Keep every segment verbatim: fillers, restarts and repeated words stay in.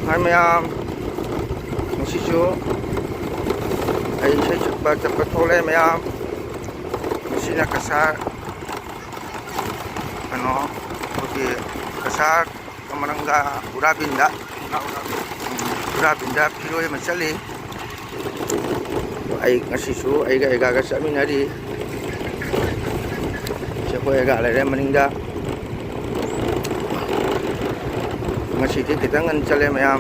ꯍꯥꯏ ꯃꯌꯥꯝ, ꯉꯁꯤꯁꯨ ꯑꯩ ꯏꯁꯩ ꯁꯛꯄ ꯆꯠꯄ ꯊꯣꯛꯂꯛꯑꯦ ꯃꯌꯥꯝ꯫ ꯉꯁꯤꯅ ꯀꯁꯥꯔ, ꯀꯩꯅꯣ, ꯑꯩꯈꯣꯏꯒꯤ ꯀꯁꯥꯔ ꯃꯔꯪꯒ ꯎꯔꯥꯕꯤꯟꯗ, ꯎꯔꯥꯕꯤꯟꯗ ꯐꯤꯔꯣꯏ ꯑꯃ ꯆꯠꯂꯤ꯫ ꯑꯩ ꯉꯁꯤꯁꯨ ꯑꯩꯒ ꯑꯩꯒꯥꯒ ꯆꯠꯃꯤꯟꯅꯔꯤ꯫ ꯁꯤ ꯑꯩꯈꯣꯏ ꯑꯩꯒꯥ ꯂꯩꯔꯦ ꯃꯅꯤꯡꯗ꯫ ꯉꯁꯤꯗꯤ ꯈꯤꯇꯪ ꯉꯟꯅ ꯆꯠꯂꯦ ꯃꯌꯥꯝ꯫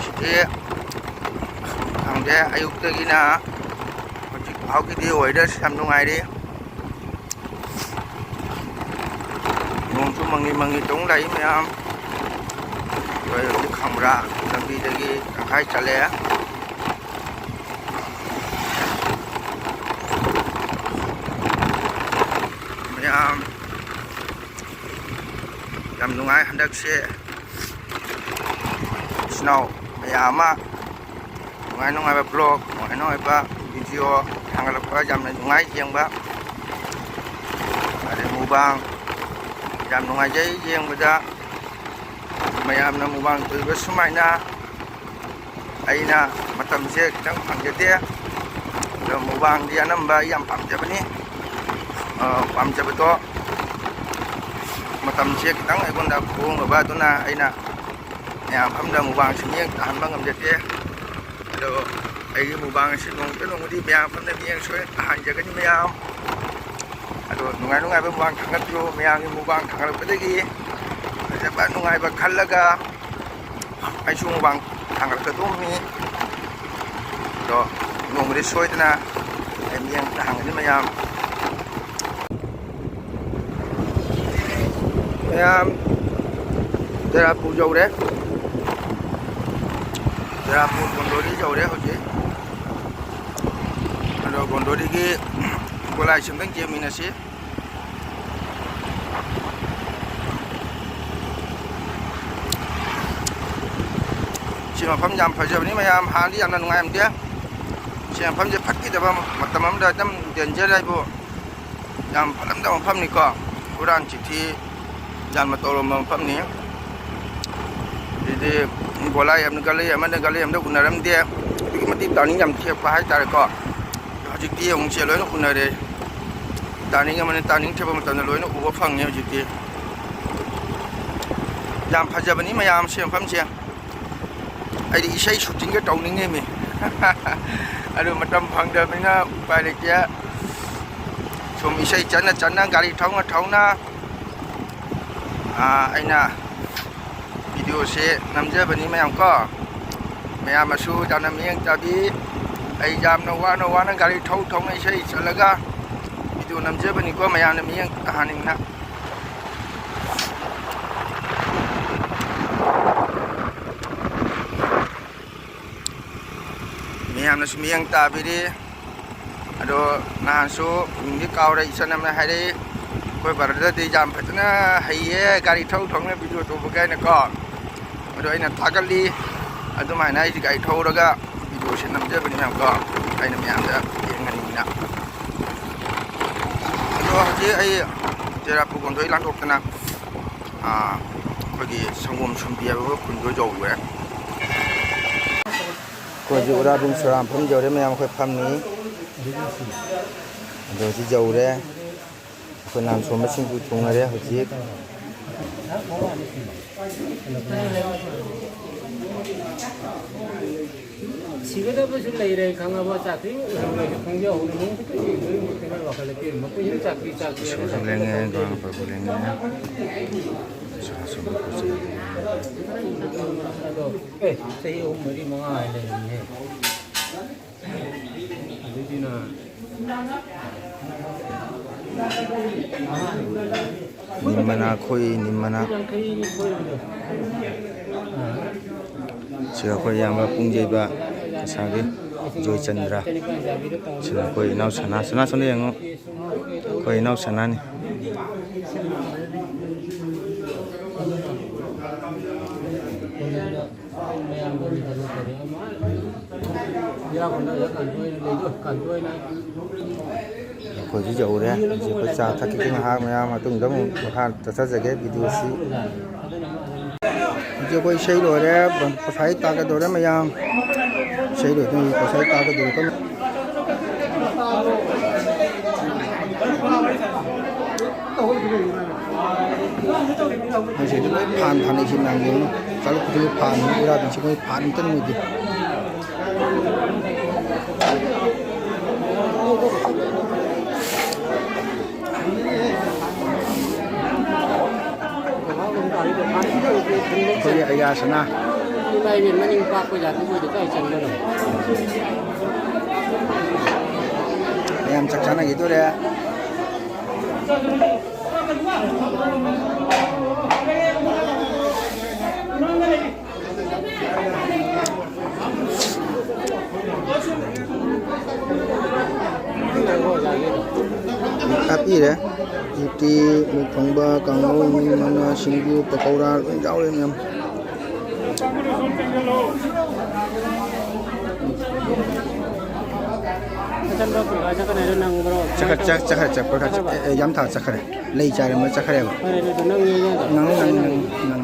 ꯁꯤꯗꯤ ꯈꯪꯗꯦ, ꯑꯌꯨꯛꯇꯒꯤꯅ ꯍꯧꯖꯤꯛ ꯐꯥꯎꯒꯤꯗꯤ ꯋꯦꯗꯔꯁꯤ ꯌꯥꯝ ꯅꯨꯡꯉꯥꯏꯔꯤ꯫ ꯅꯣꯡꯁꯨ ꯃꯪꯂꯤ ꯃꯪꯂꯤ ꯇꯧ ꯂꯥꯛꯏ ꯃꯌꯥꯝ꯫ ꯑꯩꯈꯣꯏ ꯍꯧꯖꯤꯛ ꯈꯪꯕ꯭ꯔꯥ, ꯂꯝꯕꯤꯗꯒꯤ ꯇꯪꯈꯥꯏ ꯆꯠꯂꯦ꯫ ꯃꯌꯥꯝ ꯌꯥꯝ ꯅꯨꯡꯉꯥꯏ ꯍꯟꯗꯛꯁꯦ꯫ ꯏꯆꯤꯟ ꯏꯅꯥꯎ ꯃꯌꯥꯝ ꯑꯃ ꯅꯨꯡꯉꯥꯏ ꯅꯨꯡꯉꯥꯏꯕ vlog, ꯅꯨꯡꯉꯥꯏ ꯅꯨꯡꯉꯥꯏꯕ video ꯊꯥꯒꯠꯂꯛꯄ ꯌꯥꯝꯅ ꯅꯨꯡꯉꯥꯏ ꯌꯦꯡꯕ꯫ ꯑꯗꯩ mukbang ꯌꯥꯝ ꯅꯨꯡꯉꯥꯏꯖꯩ ꯌꯦꯡꯕꯗ꯫ ꯃꯌꯥꯝꯅ mukbang ꯇꯧꯔꯤꯕ ꯁꯨꯃꯥꯏꯅ ꯑꯩꯅ ꯃꯇꯝꯁꯦ ꯈꯤꯇꯪ ꯐꯪꯖꯗꯦ꯫ ꯑꯗꯣ mukbangꯗꯤ ꯑꯅꯝꯕ ꯑꯩ ꯌꯥꯝ ꯄꯥꯝꯖꯕꯅꯤ꯫ ꯑ, ꯄꯥꯝꯖꯕꯗꯣ ꯃꯇꯝꯁꯦ ꯈꯤꯇꯪ ꯑꯩꯉꯣꯟꯗ ꯈꯨꯍꯣꯡꯅꯕ, ꯑꯗꯨꯅ ꯑꯩꯅ ꯃꯌꯥꯝ ꯐꯝꯗ mukbangꯁꯤ ꯃꯤꯠꯌꯦꯡ ꯇꯥꯍꯟꯕ ꯉꯝꯖꯗꯦ꯫ ꯑꯗꯣ ꯑꯩꯒꯤ mukbang ꯑꯁꯤ ꯅꯣꯡꯃꯗꯤ ꯅꯣꯡꯃꯗꯤ ꯃꯌꯥꯝ ꯐꯝꯗ ꯃꯤꯠꯌꯦꯡ ꯁꯣꯏꯗꯅ ꯇꯥꯍꯟꯖꯒꯅꯤ ꯃꯌꯥꯝ꯫ ꯑꯗꯣ ꯅꯨꯡꯉꯥꯏ ꯅꯨꯡꯉꯥꯏꯕ mukbang ꯊꯥꯒꯠꯄꯤꯌꯨ꯫ ꯃꯌꯥꯝꯒꯤ mukbang ꯊꯥꯒꯠꯂꯛꯄꯗꯒꯤ ꯐꯖꯕ ꯅꯨꯡꯉꯥꯏꯕ ꯈꯜꯂꯒ ꯑꯩꯁꯨ mukbang ꯊꯥꯡꯒꯠꯀꯗꯧꯕꯅꯤ꯫ ꯑꯗꯣ ꯅꯣꯡꯃꯗꯤ ꯁꯣꯏꯗꯅ ꯑꯩ ꯃꯤꯠꯌꯦꯡ ꯇꯥꯍꯟꯒꯅꯤ ꯃꯌꯥꯝ꯫ ꯃꯌꯥꯝ, ꯗꯦꯔꯥꯄꯨꯔ ꯌꯧꯔꯦ꯫ ꯗꯦꯔꯥꯄꯨꯔ ꯒꯣꯟꯗꯣꯂꯤ ꯌꯧꯔꯦ ꯍꯧꯖꯤꯛ꯫ ꯑꯗꯣ ꯒꯣꯟꯗꯣꯂꯤꯒꯤ ꯒꯣꯂꯥꯏꯁꯤ ꯑꯝꯇꯪ ꯌꯦꯡꯃꯤꯟꯅꯁꯤ꯫ ꯁꯤ ꯃꯐꯝ ꯌꯥꯝ ꯐꯖꯕꯅꯤ ꯃꯌꯥꯝ, ꯍꯥꯟꯅꯗꯤ ꯌꯥꯝꯅ ꯅꯨꯡꯉꯥꯏꯔꯝꯗꯦ꯫ ꯁꯤ ꯃꯐꯝꯁꯦ ꯐꯠꯈꯤꯗꯕ ꯃꯇꯝ ꯑꯃꯗ ꯑꯗꯨꯝ danger ꯍꯥꯏꯕꯨ ꯌꯥꯝ ꯐꯠꯂꯝꯗꯕ ꯃꯐꯝꯅꯤꯀꯣ꯫ ꯍꯨꯔꯥꯟ ꯆꯤꯊꯤ ꯌꯥꯝꯅ ꯇꯧꯔꯝꯕ ꯃꯐꯝꯅꯤ꯫ ꯒꯣꯂꯥꯏ ꯑꯃꯅ ꯒꯥꯔꯤ ꯑꯃꯅ ꯒꯥꯔꯤ ꯑꯃꯗ ꯎꯅꯔꯝꯗꯦ꯫ ꯑꯗꯨꯛꯀꯤ ꯃꯇꯤꯛ ꯇꯥꯏꯃꯤꯡ ꯌꯥꯝ ꯊꯦꯛꯄ ꯍꯥꯏꯇꯥꯔꯦꯀꯣ꯫ ꯍꯧꯖꯤꯛꯇꯤ ꯑꯃꯨꯛꯁꯦ ꯂꯣꯏꯅ ꯎꯅꯔꯦ꯫ ꯇꯥꯏꯃꯤꯡ ꯑꯃꯅ ꯇꯥꯏꯃꯤꯡ ꯊꯦꯛꯄ ꯃꯇꯝꯗ ꯂꯣꯏꯅ ꯎꯕ ꯐꯪꯉꯦ ꯍꯧꯖꯤꯛꯇꯤ꯫ ꯌꯥꯝ ꯐꯖꯕꯅꯤ ꯃꯌꯥꯝ ꯁꯤ ꯃꯐꯝꯁꯦ꯫ ꯑꯩꯗꯤ ꯏꯁꯩ ꯁꯨꯇꯤꯡꯒ ꯇꯧꯅꯤꯡꯉꯤꯃꯤ꯫ ꯑꯗꯨ ꯃꯇꯝ ꯐꯪꯗꯕꯅꯤꯅ ꯎꯄꯥꯏ ꯂꯩꯇꯦ꯫ ꯁꯨꯝ ꯏꯁꯩ ꯆꯠꯅ ꯆꯠꯅ ꯒꯥꯔꯤ ꯊꯧꯅ ꯊꯧꯅ, ꯑꯥ, ꯑꯩꯅ ꯚꯤꯗꯤꯑꯣꯁꯦ ꯅꯝꯖꯕꯅꯤ ꯃꯌꯥꯝ ꯀꯣ꯫ ꯃꯌꯥꯝꯅꯁꯨ ꯌꯥꯝꯅ ꯃꯤꯠꯌꯦꯡ ꯇꯥꯕꯤ꯫ ꯑꯩ ꯌꯥꯝꯅ ꯋꯥꯅ ꯋꯥꯅ ꯒꯥꯔꯤ ꯊꯧ ꯊꯧꯅ ꯏꯁꯩ ꯆꯠꯂꯒ ꯚꯤꯗꯤꯑꯣ ꯅꯝꯖꯕꯅꯤꯀꯣ, ꯃꯌꯥꯝꯅ ꯃꯤꯠꯌꯦꯡ ꯇꯥꯍꯟꯅꯤꯡꯅ꯫ ꯃꯌꯥꯝꯅꯁꯨ ꯃꯤꯠꯌꯦꯡ ꯇꯥꯕꯤꯔꯤ꯫ ꯑꯗꯣ ꯅꯍꯥꯟꯁꯨ ꯃꯤꯡꯗꯤ ꯀꯥꯎꯔꯦ, ꯏꯆꯟ ꯑꯃꯅ ꯍꯥꯏꯔꯛꯏ, "ꯑꯩꯈꯣꯏ ꯕ꯭ꯔꯗꯔꯗꯤ ꯌꯥꯝ ꯐꯖꯅ ꯍꯩꯌꯦ, ꯒꯥꯔꯤ ꯊꯧ ꯊꯧꯅ ꯚꯤꯗꯤꯑꯣ ꯇꯧꯕ" ꯀꯥꯏꯅꯀꯣ꯫ ꯑꯗꯣ ꯑꯩꯅ ꯊꯥꯒꯠꯂꯤ, ꯑꯗꯨꯃꯥꯏꯅ ꯑꯩꯁꯦ ꯒꯥꯔꯤ ꯊꯧꯔꯒ ꯚꯤꯗꯤꯑꯣꯁꯦ ꯅꯝꯖꯕꯅꯤ ꯃꯌꯥꯝꯀꯣ, ꯑꯩꯅ ꯃꯌꯥꯝꯗ ꯌꯦꯡꯍꯟꯅꯤꯡꯅ꯫ ꯑꯗꯣ ꯍꯧꯖꯤꯛ ꯑꯩ ꯆꯦꯔꯥꯄꯨ ꯀꯣꯟꯊꯣꯏ ꯂꯥꯟꯊꯣꯛꯇꯅ, ꯑꯥ, ꯑꯩꯈꯣꯏꯒꯤ ꯁꯪꯒꯣꯝ ꯁꯨꯝꯕꯤ ꯍꯥꯏꯕ ꯈꯨꯟꯗꯣ ꯌꯧꯔꯦ꯫ ꯑꯩꯈꯣꯏ ꯍꯧꯖꯤꯛ ꯎꯔꯥꯕꯨꯡ ꯁꯣꯔꯥꯝꯐꯝ ꯌꯧꯔꯦ ꯃꯌꯥꯝ, ꯑꯩꯈꯣꯏ ꯐꯝꯃꯤ꯫ ꯑꯗꯣ ꯍꯧꯖꯤꯛ ꯌꯧꯔꯦ꯫ ꯑꯩꯈꯣꯏ ꯅꯍꯥꯟ ꯁꯣꯝꯕ ꯁꯤꯡꯖꯨ ꯊꯨꯡꯉꯔꯦ ꯍꯧꯖꯤꯛ꯫ ꯁꯤꯒꯗꯕꯁꯨ ꯂꯩꯔꯦ ꯈꯪꯉꯕ? ꯆꯥꯛꯇꯤ ꯎꯍꯧꯔꯁꯨ ꯈꯪꯖꯍꯧꯔꯦ꯫ ꯅꯣꯡ ꯈꯤꯇꯪ ꯌꯦꯡꯗꯣꯏ ꯃꯈꯩ ꯋꯥꯈꯜꯗ ꯄꯦꯟꯕ꯫ ꯑꯩꯈꯣꯏꯁꯨ ꯆꯥꯛꯇꯤ ꯆꯥꯛꯇꯤ ꯁꯨꯁꯨ ꯂꯦꯡꯉꯦ, ꯒ꯭ꯔꯥꯎꯟ ꯐ꯭ꯂꯣꯔꯁꯨ ꯂꯦꯡꯉꯦ꯫ ꯁꯥꯁꯨ ꯈꯣꯠꯁꯨ ꯂꯦꯡꯉꯦ꯫ ꯑꯗꯣ, ꯑꯦ, ꯆꯍꯤ ꯑꯍꯨꯝ, ꯃꯔꯤ, ꯃꯉꯥ ꯍꯥꯏ ꯂꯩꯔꯝꯃꯦ꯫ ꯑꯗꯨꯗꯤꯅ ꯅꯤꯝ ꯃꯅꯥ ꯈꯣꯏ, ꯅꯤꯝ ꯃꯅꯥ꯫ ꯁꯤꯗ ꯑꯩꯈꯣꯏ ꯏꯌꯥꯝꯕ ꯄꯨꯡꯖꯩꯕ ꯉꯁꯥꯏꯒꯤ ꯖꯣꯏꯆꯟꯗ꯭ꯔ꯫ ꯁꯤꯗ ꯑꯩꯈꯣꯏ ꯏꯅꯥꯎ ꯁꯅꯥ, ꯁꯅꯥ ꯁꯣꯝꯗ ꯌꯦꯡꯉꯣ꯫ ꯑꯩꯈꯣꯏ ꯏꯅꯥꯎ ꯁꯅꯥꯅꯤ꯫ ꯑꯩꯈꯣꯏꯁꯨ ꯌꯧꯔꯦ꯫ ꯍꯧꯖꯤꯛ ꯑꯩꯈꯣꯏ ꯆꯥ ꯊꯛꯈꯤꯒꯦ ꯉꯥꯏꯍꯥꯛ, ꯃꯌꯥꯝ ꯃꯇꯨꯡꯗ ꯑꯃꯨꯛ ꯃꯈꯥ ꯆꯠꯊꯖꯒꯦ ꯚꯤꯗꯤꯑꯣꯁꯤ꯫ ꯑꯩꯈꯣꯏ ꯏꯁꯩ ꯂꯣꯏꯔꯦ, ꯄꯩꯁꯥ ꯇꯥꯒꯗꯧꯔꯦ ꯃꯌꯥꯝ꯫ ꯏꯁꯩ ꯂꯣꯏꯗꯣꯏꯅꯤ, ꯄꯩꯁꯥ ꯇꯥꯒꯗꯧꯔꯦ ꯀꯟꯅ꯫ ꯃꯁꯤꯗꯤ ꯂꯣꯏ ꯐꯥꯟ ꯊꯥꯅꯩꯁꯤ ꯃꯌꯥꯝ ꯌꯦꯡꯉꯨ꯫ ꯀꯥꯡꯂꯨꯞ ꯈꯨꯗꯤꯡꯃꯛ ꯐꯥꯟ, ꯎꯔꯥꯕꯤꯁꯤ ꯃꯣꯏ ꯐꯥꯟ ꯑꯝꯇ ꯅꯨꯃꯤꯠꯇꯤ꯫ ꯑꯩꯈꯣꯏꯒꯤ ꯑꯌꯥꯁꯅꯥ꯫ ꯏꯃꯥ ꯏꯕꯦꯟ ꯃꯅꯤꯡ ꯄꯥꯛꯄ ꯖꯥꯠꯇꯨ ꯃꯣꯏꯗ ꯀꯥꯏ ꯆꯪꯒꯗꯧꯅꯣ? ꯃꯌꯥꯝ ꯆꯥꯛ ꯆꯥꯅꯈꯤꯗꯣꯔꯦ꯫ ꯍꯥꯞꯄꯤꯔꯦ꯫ ꯎꯇꯤ, ꯃꯨꯛ ꯊꯣꯡꯕ, ꯀꯥꯡꯍꯧ, ꯃꯅꯥ, ꯁꯤꯡꯖꯨ, ꯄꯀꯧꯔꯥ ꯂꯣꯏ ꯌꯥꯎꯔꯦ ꯃꯌꯥꯝ꯫ ꯆꯠꯈ꯭ꯔꯦ, ꯆꯠꯈ꯭ꯔꯦ, ꯆꯠꯈ꯭ꯔꯦ, ꯆꯠꯈ꯭ꯔꯦ, ꯑꯦ, ꯑꯦ, ꯌꯥꯝ ꯊꯥ ꯆꯠꯈ꯭ꯔꯦ꯫ ꯂꯩ ꯆꯥꯔꯝꯃ ꯆꯠꯈ꯭ꯔꯦꯕ꯫ ꯐꯔꯦ, ꯑꯗꯨ ꯅꯪ ꯌꯦꯡ ꯌꯥꯗ꯭ꯔꯣ? ꯅꯪ, ꯅꯪ, ꯅꯪ, ꯅꯪ꯫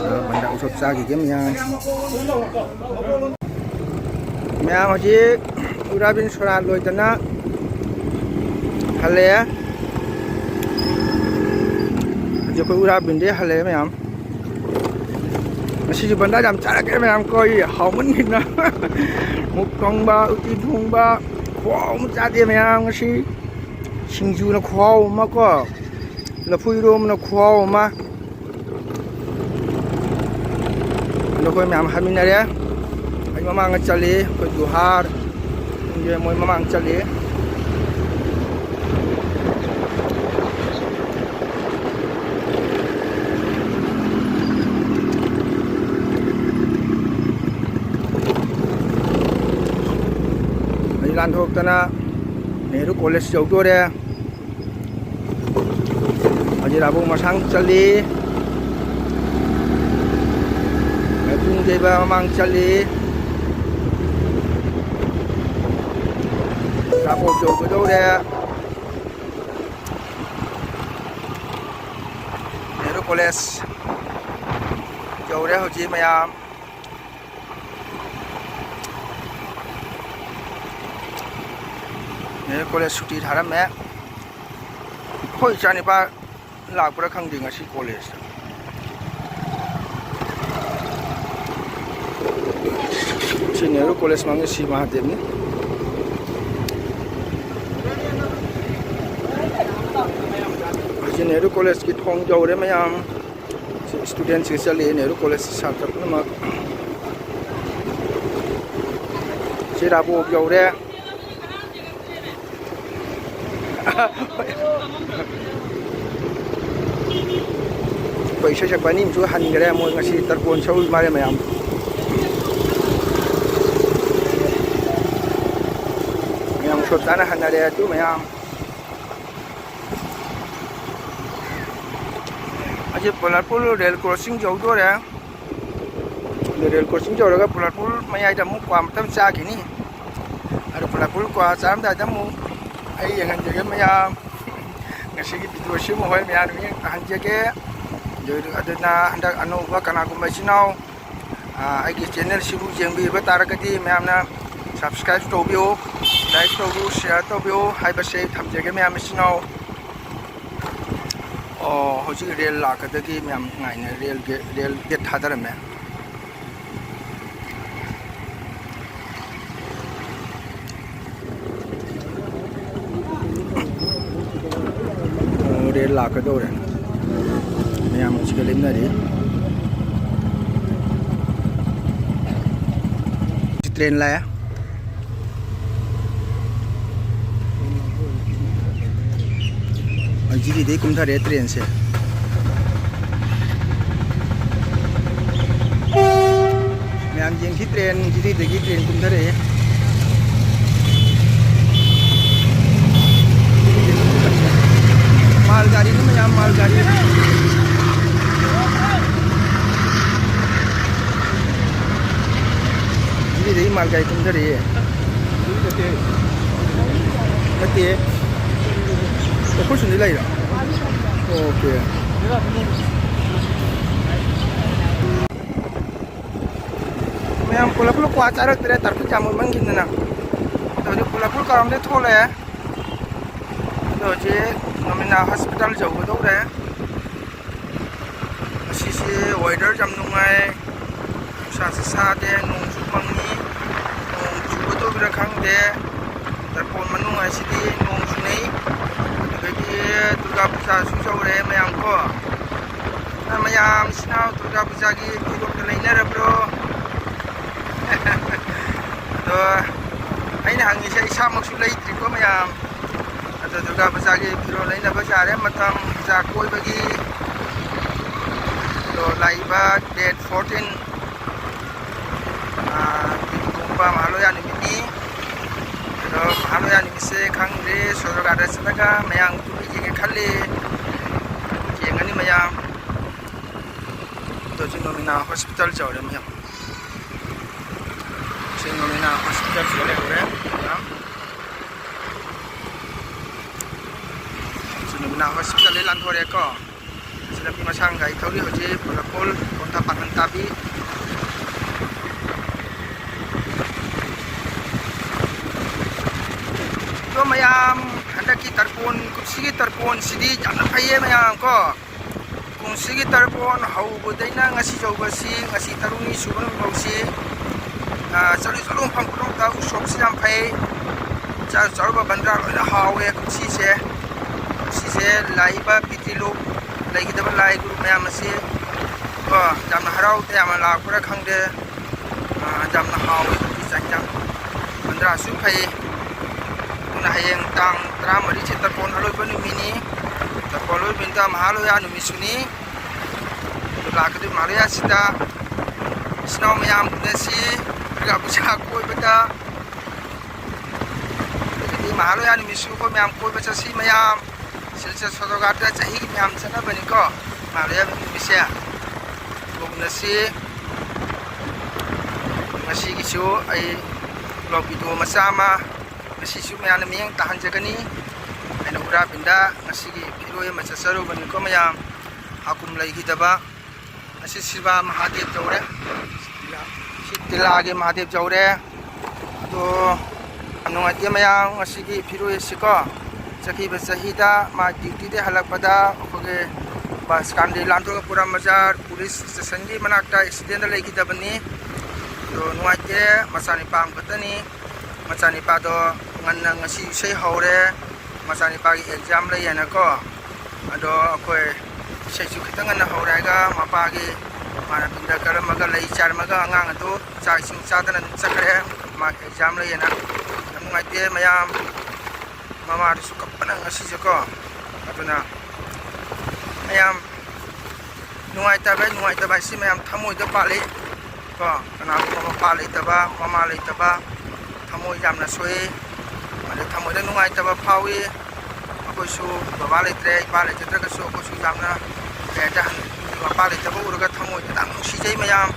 ꯑ, ꯕꯟꯗꯥ ꯎꯁꯣꯞ ꯆꯥꯈꯤꯒꯦ ꯃꯌꯥꯝ꯫ ꯃꯌꯥꯝ ꯍꯧꯖꯤꯛ ꯎꯔꯥꯕꯤꯟ ꯁꯣꯔꯥꯠ ꯂꯣꯏꯗꯅ ꯍꯜꯂꯛꯑꯦ꯫ ꯍꯧꯖꯤꯛ ꯑꯩꯈꯣꯏ ꯎꯔꯥꯕꯤꯟꯗꯩ ꯍꯜꯂꯛꯑꯦ ꯃꯌꯥꯝ꯫ ꯉꯁꯤꯁꯨ ꯕꯟꯗꯥ ꯌꯥꯝ ꯆꯥꯔꯛꯀꯦ ꯃꯌꯥꯝ꯫ ꯑꯩꯈꯣꯏ ꯍꯥꯎꯃꯟꯈꯤꯗꯅ ꯃꯨꯛ ꯊꯣꯡꯕ, ꯎꯇꯤ ꯊꯣꯡꯕ, ꯈꯨꯍꯥꯎ ꯑꯃ ꯆꯥꯗꯦ ꯃꯌꯥꯝ ꯉꯁꯤ꯫ ꯁꯤꯡꯖꯨꯅ ꯈꯨꯍꯥꯎ ꯑꯃ ꯀꯣ, ꯂꯐꯨ ꯏꯔꯣꯝꯕꯅ ꯈꯨꯍꯥꯎ ꯑꯃ꯫ ꯑꯗꯣ ꯑꯩꯈꯣꯏ ꯃꯌꯥꯝ ꯍꯟꯃꯤꯟꯅꯔꯦ꯫ ꯑꯩ ꯃꯃꯥꯡꯗ ꯆꯠꯂꯤ, ꯑꯩꯈꯣꯏ ꯖꯨꯍꯥꯔ, ꯃꯣꯏ ꯃꯃꯥꯡ ꯆꯠꯂꯤ꯫ ꯑꯩ ꯂꯥꯟꯊꯣꯛꯇꯅ ꯅꯦꯍꯔꯨ ꯀꯣꯂꯦꯖ ꯌꯧꯗꯣꯔꯦ꯫ ꯍꯧꯖꯤꯛ ꯔꯥꯕꯧ ꯃꯁꯥꯡ ꯆꯠꯂꯤ꯫ ꯃꯥꯏꯕꯨꯡ ꯌꯩꯕ ꯃꯃꯥꯡ ꯆꯠꯂꯤ꯫ ꯔꯥꯕꯧ ꯌꯧꯒꯗꯧꯔꯦ꯫ ꯀꯣꯂꯦꯖ ꯌꯧꯔꯦ ꯍꯧꯖꯤꯛ ꯃꯌꯥꯝ꯫ ꯅꯦꯍꯔꯨ ꯀꯣꯂꯦꯖ ꯁꯨꯇꯤ ꯊꯥꯔꯝꯃꯦ꯫ ꯑꯩꯈꯣꯏ ꯏꯆꯥꯅꯤꯄꯥ ꯂꯥꯛꯄ꯭ꯔꯥ ꯈꯪꯗꯦ ꯉꯁꯤ ꯀꯣꯂꯦꯖꯇ꯫ ꯁꯤ ꯅꯦꯍꯔꯨ ꯀꯣꯂꯦꯖ ꯃꯃꯤꯡ ꯁꯤ ꯃꯍꯥꯗꯦꯕꯅꯤ꯫ ꯁꯤ ꯅꯦꯍꯔꯨ ꯀꯣꯂꯦꯖꯀꯤ ꯊꯣꯡ ꯌꯧꯔꯦ ꯃꯌꯥꯝ꯫ ꯁꯤ ꯏꯁꯇꯨꯗꯦꯟꯁꯤꯡ ꯆꯠꯂꯤ ꯅꯦꯍꯔꯨ ꯀꯣꯂꯦꯖ ꯁꯥꯇ꯭ꯔ ꯄꯨꯝꯅꯃꯛ꯫ ꯁꯤ ꯔꯥꯕꯣꯛ ꯌꯧꯔꯦ꯫ ꯑꯩꯈꯣꯏ ꯏꯁꯩ ꯁꯛꯄ ꯑꯅꯤ ꯑꯃꯁꯨ ꯍꯟꯈ꯭ꯔꯦ, ꯃꯣꯏ ꯉꯁꯤ ꯇꯔꯄꯣꯟ ꯁꯧꯔꯤ ꯃꯥꯜꯂꯦ ꯃꯌꯥꯝ꯫ ꯃꯌꯥꯝ ꯁꯣꯠ ꯆꯥꯅ ꯍꯟꯅꯔꯦ ꯑꯗꯨ ꯃꯌꯥꯝ꯫ ꯑꯁꯤ ꯄꯣꯂꯥꯔꯄꯨꯔ ꯔꯦꯜ ꯀ꯭ꯔꯣꯁꯤꯡ ꯌꯧꯗꯣꯔꯦ꯫ ꯑꯗꯨ ꯔꯦꯜ ꯀ꯭ꯔꯣꯁꯤꯡ ꯌꯧꯔꯒ ꯄꯣꯂꯥꯔꯄꯨꯔ ꯃꯌꯥꯏꯗ ꯑꯃꯨꯛ ꯀ꯭ꯋꯥ ꯃꯇꯝ ꯆꯥꯈꯤꯅꯤ꯫ ꯑꯗꯨ ꯄꯣꯂꯥꯔꯄꯨꯔ ꯀ꯭ꯋꯥ ꯆꯥꯔꯝꯗꯥꯏꯗ ꯑꯃꯨꯛ ꯑꯩ ꯌꯦꯡꯍꯟꯖꯒꯦ ꯃꯌꯥꯝ꯫ ꯉꯁꯤꯒꯤ ꯚꯤꯗꯤꯑꯣꯁꯤ ꯑꯃꯨꯛ ꯍꯣꯏ ꯃꯌꯥꯝ ꯌꯦꯡꯍꯟꯖꯒꯦ꯫ ꯑꯗꯨ-, ꯑꯗꯨꯅ ꯍꯟꯗꯛ ꯑꯅꯧꯕ ꯀꯅꯥꯒꯨꯝꯕ ꯏꯆꯤꯟ ꯏꯅꯥꯎ, ꯑ, ꯑꯩꯒꯤ ꯆꯦꯅꯦꯜꯁꯤꯕꯨ ꯌꯦꯡꯕꯤꯕ ꯇꯥꯔꯒꯗꯤ ꯃꯌꯥꯝꯅ subscribe ꯇꯧꯕꯤꯌꯨ, like ꯇꯧꯕꯤꯌꯨ, share ꯇꯧꯕꯤꯌꯨ ꯍꯥꯏꯕꯁꯦ ꯊꯝꯖꯒꯦ ꯃꯌꯥꯝ ꯏꯆꯤꯟ ꯏꯅꯥꯎ꯫ ꯑꯣ, ꯍꯧꯖꯤꯛ ꯔꯦꯜ ꯂꯥꯛꯀꯗꯒꯦ ꯃꯌꯥꯝ ꯉꯥꯏꯅ ꯔꯦꯜ ꯒꯦꯠ, ꯔꯦꯜ ꯒꯦꯠ ꯊꯥꯗꯔꯝꯃꯦ꯫ ꯑꯣ, ꯔꯦꯜ ꯂꯥꯛꯀꯗꯧꯔꯦ꯫ ꯃꯌꯥꯝ ꯍꯧꯖꯤꯛ ꯂꯦꯞꯅꯔꯤ꯫ ꯇ꯭ꯔꯦꯟ ꯂꯥꯛꯑꯦ꯫ ꯖꯤꯔꯤꯗꯩ ꯀꯨꯝꯊꯔꯦ ꯇ꯭ꯔꯦꯟꯁꯦ꯫ ꯃꯌꯥꯝ ꯌꯦꯡꯁꯤ, ꯇ꯭ꯔꯦꯟ ꯖꯤꯔꯤꯗꯒꯤ ꯇ꯭ꯔꯦꯟ ꯀꯨꯝꯊꯔꯛꯑꯦ꯫ ꯃꯥꯜ ꯒꯥꯔꯤꯅꯤ ꯃꯌꯥꯝ, ꯃꯥꯜ ꯒꯥꯔꯤ꯫ ꯖꯤꯔꯤꯗꯒꯤ ꯃꯥꯜ ꯒꯥꯔꯤ ꯀꯨꯝꯊꯔꯛꯑꯦ꯫ ꯅꯠꯇꯦ꯫ ꯑꯣꯄꯣꯖꯤꯁꯟꯗꯤ ꯂꯩꯔꯣ? ꯑꯣꯀꯦ꯫ ꯄꯨꯂꯞ ꯄꯨꯂꯞ ꯀ꯭ꯋꯥ ꯆꯥꯔꯛꯇ꯭ꯔꯦ, ꯇꯔꯐꯤꯛ ꯌꯥꯝ ꯃꯣꯠꯃꯟꯈꯤꯗꯅ꯫ ꯑꯗꯣ ꯍꯧꯖꯤꯛ ꯄꯨꯂꯞ ꯄꯨꯂꯞ ꯀꯥꯔꯣꯝꯗꯩ ꯊꯣꯛꯂꯛꯑꯦ꯫ ꯑꯗꯣ ꯍꯧꯖꯤꯛ ꯅꯣꯃꯤꯅꯥ ꯍꯣꯁꯄꯤꯇꯥꯜ ꯌꯧꯒꯗꯧꯔꯦ꯫ ꯉꯁꯤꯁꯦ ꯋꯦꯗꯔ ꯌꯥꯝ ꯅꯨꯡꯉꯥꯏ, ꯅꯨꯡꯁꯥꯁꯨ ꯁꯥꯗꯦ, ꯅꯣꯡꯁꯨ ꯃꯪꯉꯤ꯫ ꯅꯣꯡ ꯆꯨꯒꯗꯧꯔꯤꯕ꯭ꯔꯥ ꯈꯪꯗꯦ꯫ ꯇꯔꯄꯣꯟ ꯃꯅꯨꯡ ꯍꯥꯏꯁꯤꯗꯤ ꯅꯣꯡ ꯆꯨꯅꯩ꯫ ꯑꯗꯨꯗꯒꯤ ꯗꯨꯔꯒꯥ ꯄꯨꯖꯥꯁꯨ ꯌꯧꯔꯦ ꯃꯌꯥꯝ ꯀꯣ꯫ ꯑ, ꯃꯌꯥꯝ ꯏꯆꯤꯟ ꯏꯅꯥꯎ ꯗꯨꯔꯒꯥ ꯄꯨꯖꯥꯒꯤ ꯐꯤꯔꯣꯜꯒ ꯂꯩꯅꯔꯕ꯭ꯔꯣ? ꯑꯗꯣ ꯑꯩꯅ ꯍꯪꯉꯤꯁꯦ ꯏꯁꯥꯃꯛꯁꯨ ꯂꯩꯇ꯭ꯔꯤꯀꯣ ꯃꯌꯥꯝ꯫ ꯑꯗꯣ ꯗꯨꯔꯒꯥ ꯄꯨꯖꯥꯒꯤ ꯐꯤꯔꯣꯜ ꯂꯩꯅꯕ ꯌꯥꯔꯦ, ꯃꯇꯝ ꯄꯨꯖꯥ ꯀꯣꯏꯕꯒꯤ꯫ ꯑꯗꯣ ꯂꯥꯛꯏꯕ ꯗꯦꯠ ꯐꯣꯔꯇꯤꯟ, ꯑꯥ, ꯅꯤꯡꯊꯧꯀꯥꯕ ꯃꯍꯥꯂꯣꯌꯥ ꯅꯨꯃꯤꯠꯅꯤ꯫ ꯑꯗꯣ ꯃꯍꯥꯂꯣꯌꯥ ꯅꯨꯃꯤꯠꯁꯦ ꯈꯪꯗ꯭ꯔꯦ, ꯁꯣꯗꯔꯒꯥꯗ ꯆꯠꯂꯒ ꯃꯌꯥꯝ ꯌꯦꯡꯒꯦ ꯈꯜꯂꯤ꯫ ꯌꯦꯡꯉꯅꯤ ꯃꯌꯥꯝ꯫ ꯑꯗꯣ ꯍꯧꯖꯤꯛ ꯅꯣꯃꯤꯅꯥ ꯍꯣꯁꯄꯤꯇꯥꯜ ꯌꯧꯔꯦ ꯃꯌꯥꯝ꯫ ꯁꯤ ꯅꯣꯃꯤꯅꯥ ꯍꯣꯁꯄꯤꯇꯥꯜꯁꯤꯗ ꯂꯩꯍꯧꯔꯦ ꯃꯌꯥꯝ꯫ ꯁꯤ ꯅꯣꯃꯤꯅꯥ ꯍꯣꯁꯄꯤꯇꯥꯜꯗꯩ ꯂꯥꯟꯊꯣꯔꯛꯑꯦꯀꯣ꯫ ꯁꯤ ꯂꯝꯕꯤ ꯃꯁꯥꯡ ꯒꯥꯔꯤ ꯊꯧꯔꯤ ꯍꯧꯖꯤꯛ ꯄꯨꯂꯞ ꯄꯨꯜ ꯀꯣꯟꯊꯥ ꯄꯥꯡꯒꯟ ꯇꯥꯕꯤ꯫ ꯑꯗꯣ ꯃꯌꯥꯝ, ꯍꯟꯗꯛꯀꯤ ꯇꯔꯄꯣꯟ, ꯀꯨꯝꯁꯤꯒꯤ ꯇꯔꯄꯣꯟꯁꯤꯗꯤ ꯌꯥꯝꯅ ꯐꯩꯌꯦ ꯃꯌꯥꯝ ꯀꯣ꯫ ꯀꯨꯝꯁꯤꯒꯤ ꯇꯔꯄꯣꯟ ꯍꯧꯕꯗꯩꯅ ꯉꯁꯤ ꯌꯧꯕꯁꯤ, ꯉꯁꯤ ꯇꯔꯨꯛꯅꯤ ꯁꯨꯕ ꯅꯨꯃꯤꯠ ꯐꯥꯎꯁꯤ, ꯑ, ꯆꯠꯂꯨ ꯆꯠꯂꯨ ꯃꯐꯝ ꯈꯨꯗꯤꯡꯃꯛꯇ ꯎꯁꯣꯞꯁꯤ ꯌꯥꯝ ꯐꯩ꯫ ꯆꯥꯔꯨ ꯆꯥꯔꯨꯕ ꯕꯟꯗ꯭ꯔꯥ ꯂꯣꯏꯅ ꯍꯥꯎꯋꯦ ꯀꯨꯝꯁꯤꯁꯦ꯫ ꯀꯨꯝꯁꯤꯁꯦ ꯂꯥꯛꯏꯕ ꯄꯤꯇ꯭ꯔꯤꯂꯣꯛ ꯂꯩꯒꯗꯕ ꯂꯥꯏ ꯒꯨꯔꯨ ꯃꯌꯥꯝ ꯑꯁꯤ ꯀꯣ, ꯌꯥꯝꯅ ꯍꯔꯥꯎ ꯇꯌꯥꯝꯅ ꯂꯥꯛꯄ꯭ꯔꯥ ꯈꯪꯗꯦ꯫ ꯑ, ꯌꯥꯝꯅ ꯍꯥꯎꯋꯦ ꯀꯨꯝꯁꯤ ꯆꯥꯛ ꯏꯟꯖꯥꯡ꯫ ꯕꯟꯗ꯭ꯔꯥꯁꯨ ꯐꯩ꯫ ꯑꯗꯨꯅ ꯍꯌꯦꯡ ꯇꯥꯡ ꯇꯔꯥꯃꯔꯤꯁꯦ ꯇꯔꯄꯣꯟ ꯑꯂꯣꯏꯕ ꯅꯨꯃꯤꯠꯅꯤ꯫ ꯇꯔꯄꯣꯟ ꯑꯂꯣꯏꯕ ꯅꯨꯃꯤꯠꯇ ꯃꯍꯥꯂꯣꯌꯥ ꯅꯨꯃꯤꯠꯁꯨꯅꯤ꯫ ꯑꯗꯨ ꯂꯥꯛꯀꯗꯣꯏ ꯃꯍꯥꯂꯣꯌꯥꯁꯤꯗ ꯏꯆꯤꯟ ꯏꯅꯥꯎ ꯃꯌꯥꯝ ꯎꯅꯁꯤ꯫ ꯗꯨꯔꯒꯥ ꯄꯨꯖꯥ ꯀꯣꯏꯕꯗ꯫ ꯑꯗꯒꯤꯗꯤ ꯃꯍꯥꯂꯣꯌꯥ ꯅꯨꯃꯤꯠꯁꯨ ꯑꯩꯈꯣꯏ ꯃꯌꯥꯝ ꯀꯣꯏꯕ ꯆꯠꯁꯤ ꯃꯌꯥꯝ꯫ ꯁꯤꯜꯆꯔ ꯁꯣꯗꯔꯒꯥꯔꯗ ꯆꯍꯤꯒꯤ ꯃꯌꯥꯝ ꯆꯠꯅꯕꯅꯤꯀꯣ꯫ ꯃꯍꯥꯂꯣꯌꯥ ꯅꯨꯃꯤꯠꯁꯦ꯫ ꯑꯗꯨꯒ ꯎꯅꯁꯤ꯫ ꯉꯁꯤꯒꯤꯁꯨ ꯑꯩ vlog video ꯃꯆꯥ ꯑꯃ ꯉꯁꯤꯁꯨ ꯃꯌꯥꯝꯅ ꯃꯤꯠꯌꯦꯡ ꯇꯥꯍꯟꯖꯒꯅꯤ꯫ ꯑꯩꯅ ꯎꯔꯥꯕꯤꯟꯗ ꯉꯁꯤꯒꯤ ꯐꯤꯔꯣꯏ ꯑꯃ ꯆꯠꯆꯔꯨꯕꯅꯤꯀꯣ ꯃꯌꯥꯝ, ꯍꯥꯀꯨꯝ ꯂꯩꯈꯤꯗꯕ꯫ ꯑꯁꯤ ꯁꯤꯕꯥ ꯃꯍꯥꯗꯦꯕ ꯇꯧꯔꯦ꯫ ꯇꯤꯜꯂꯥꯒꯤ ꯃꯍꯥꯗꯦꯕ ꯌꯧꯔꯦ꯫ ꯑꯗꯣ ꯌꯥꯝ ꯅꯨꯡꯉꯥꯏꯇꯦ ꯃꯌꯥꯝ, ꯉꯁꯤꯒꯤ ꯐꯤꯔꯣꯏ ꯑꯁꯤꯀꯣ, ꯆꯠꯈꯤꯕ ꯆꯍꯤꯗ ꯃꯥ duty ꯗꯒꯤ ꯍꯜꯂꯛꯄꯗ ꯑꯩꯈꯣꯏꯒꯤ ꯕꯁ ꯀꯥꯟꯗꯤ ꯂꯥꯟꯊꯣꯛꯑꯒ ꯄꯨꯔꯥ ꯕꯖꯥꯔ police station ꯒꯤ ꯃꯅꯥꯛꯇ accident ꯗ ꯂꯩꯈꯤꯗꯕꯅꯤ꯫ ꯑꯗꯣ ꯅꯨꯡꯉꯥꯏꯇꯦ, ꯃꯆꯥꯅꯤꯄꯥ ꯑꯃꯈꯛꯇꯅꯤ꯫ ꯃꯆꯥꯅꯤꯄꯥꯗꯣ ꯉꯟꯅ ꯉꯁꯤ ꯏꯁꯩ ꯍꯧꯔꯦ, ꯃꯆꯥꯅꯤꯄꯥꯒꯤ exam ꯂꯩꯌꯦꯅꯀꯣ꯫ ꯑꯗꯣ ꯑꯩꯈꯣꯏ ꯏꯁꯩꯁꯨ ꯈꯤꯇꯪ ꯉꯟꯅ ꯍꯧꯔꯦ ꯍꯥꯏꯔꯒ ꯃꯄꯥꯒꯤ ꯃꯥꯅ ꯄꯤꯡꯗ ꯀꯜꯂꯝꯃꯒ ꯂꯩ ꯆꯥꯔꯝꯃꯒ ꯑꯉꯥꯡ ꯑꯗꯨ ꯆꯥꯛ ꯏꯁꯤꯡ ꯆꯥꯗꯅ ꯑꯗꯨꯝ ꯆꯠꯈ꯭ꯔꯦ꯫ ꯃꯥꯒꯤ exam ꯂꯩꯌꯦꯅ꯫ ꯌꯥꯝ ꯅꯨꯡꯉꯥꯏꯇꯦ ꯃꯌꯥꯝ꯫ ꯃꯃꯥꯗꯨꯁꯨ ꯀꯞꯄꯅ ꯉꯁꯤꯁꯦꯀꯣ꯫ ꯑꯗꯨꯅ ꯃꯌꯥꯝ ꯅꯨꯡꯉꯥꯏꯇꯕ, ꯅꯨꯡꯉꯥꯏꯇꯕ ꯍꯥꯏꯁꯤ ꯃꯌꯥꯝ ꯊꯃꯣꯏꯗ ꯄꯥꯜꯂꯤ ꯀꯣ꯫ ꯀꯅꯥꯒꯨꯝꯕ ꯃꯄꯥ ꯂꯩꯇꯕ, ꯃꯃꯥ ꯂꯩꯇꯕ, ꯊꯃꯣꯏ ꯌꯥꯝꯅ ꯁꯣꯛꯏ꯫ ꯑꯗꯩ ꯊꯃꯣꯏꯗ ꯅꯨꯡꯉꯥꯏꯇꯕ ꯐꯥꯎꯏ꯫ ꯑꯩꯈꯣꯏꯁꯨ ꯕꯕꯥ ꯂꯩꯇ꯭ꯔꯦ, ꯏꯄꯥ ꯂꯩꯖꯗ꯭ꯔꯒꯁꯨ ꯑꯩꯈꯣꯏꯁꯨ ꯌꯥꯝꯅ, ꯀꯩ ꯍꯥꯏꯇꯥꯔꯦ, ꯃꯄꯥ ꯂꯩꯇꯕ ꯎꯔꯒ ꯊꯃꯣꯏꯗ ꯌꯥꯝ ꯅꯨꯡꯁꯤꯖꯩ ꯃꯌꯥꯝ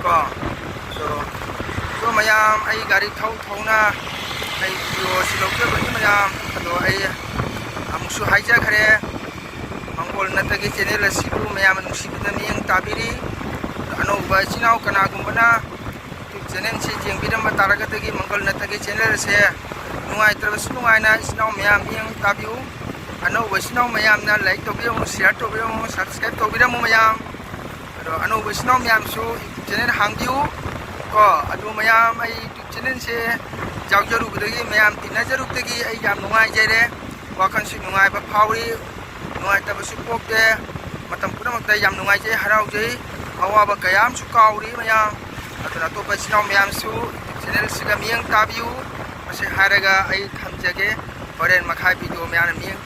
ꯀꯣ꯫ ꯑꯗꯣ, ꯑꯗꯣ ꯃꯌꯥꯝ, ꯑꯩ ꯒꯥꯔꯤ ꯊꯧ ꯊꯧꯅ ꯑꯩ video ꯁꯤ ꯂꯧꯖꯕꯅꯤ ꯃꯌꯥꯝ꯫ ꯑꯗꯣ ꯑꯩ ꯑꯃꯨꯛꯁꯨ ꯍꯥꯏꯖꯈ꯭ꯔꯦ, ꯃꯪꯒꯣꯜ ꯅꯠꯇꯒꯤ channel ꯑꯁꯤꯕꯨ ꯃꯌꯥꯝꯅ ꯅꯨꯡꯁꯤꯕꯤꯗꯨꯅ ꯃꯤꯠꯌꯦꯡ ꯇꯥꯕꯤꯔꯤ꯫ ꯑꯅꯧꯕ ꯏꯆꯤꯟ ꯏꯅꯥꯎ ꯀꯅꯥꯒꯨꯝꯕꯅ YouTube channel ꯁꯤ ꯌꯦꯡꯕꯤꯔꯝꯕ ꯇꯥꯔꯒꯗꯒꯤ ꯃꯪꯒꯣꯜ ꯅꯠꯇꯒꯤ channel ꯑꯁꯦ ꯅꯨꯡꯉꯥꯏꯇ꯭ꯔꯕꯁꯨ ꯅꯨꯡꯉꯥꯏꯅ ꯏꯆꯤꯟ ꯏꯅꯥꯎ ꯃꯌꯥꯝ ꯃꯤꯠꯌꯦꯡ ꯇꯥꯕꯤꯌꯨ꯫ ꯑꯅꯧꯕ ꯏꯆꯤꯟ ꯏꯅꯥꯎ ꯃꯌꯥꯝꯅ like ꯇꯧꯕꯤꯔꯝꯃꯨ, share ꯇꯧꯕꯤꯔꯝꯃꯨ, subscribe ꯇꯧꯕꯤꯔꯝꯃꯨ ꯃꯌꯥꯝ꯫ ꯑꯗꯣ ꯑꯅꯧꯕ ꯏꯆꯤꯟ ꯏꯅꯥꯎ ꯃꯌꯥꯝꯁꯨ YouTube channel ꯍꯥꯡꯕꯤꯌꯨ ꯀꯣ꯫ ꯑꯗꯨ ꯃꯌꯥꯝ, ꯑꯩ YouTube channel ꯁꯦ ꯌꯥꯎꯖꯔꯨꯕꯗꯒꯤ, ꯃꯌꯥꯝ ꯇꯤꯟꯅꯖꯔꯨꯕꯗꯒꯤ ꯑꯩ ꯌꯥꯝ ꯅꯨꯡꯉꯥꯏꯖꯔꯦ꯫ ꯋꯥꯈꯜꯁꯨ ꯅꯨꯡꯉꯥꯏꯕ ꯐꯥꯎꯔꯤ, ꯅꯨꯡꯉꯥꯏꯇꯕꯁꯨ ꯄꯣꯛꯇꯦ꯫ ꯃꯇꯝ ꯄꯨꯝꯅꯃꯛꯇ ꯌꯥꯝ ꯅꯨꯡꯉꯥꯏꯖꯩ, ꯍꯔꯥꯎꯖꯩ꯫ ꯑꯋꯥꯕ ꯀꯌꯥ ꯑꯃꯁꯨ ꯀꯥꯎꯔꯤ ꯃꯌꯥꯝ꯫ ꯑꯗꯨꯅ ꯑꯇꯣꯞꯄ ꯏꯆꯤꯟ ꯏꯅꯥꯎ ꯃꯌꯥꯝꯁꯨ YouTube channel ꯁꯤꯒ ꯃꯤꯠꯌꯦꯡ ꯇꯥꯕꯤꯌꯨ꯫ ꯃꯁꯤ ꯍꯥꯏꯔꯒ ꯑꯩ ꯊꯝꯖꯒꯦ꯫ ꯍꯣꯔꯦꯟ ꯃꯈꯥ video ꯃꯌꯥꯝꯅ ꯃꯤꯠꯌꯦꯡ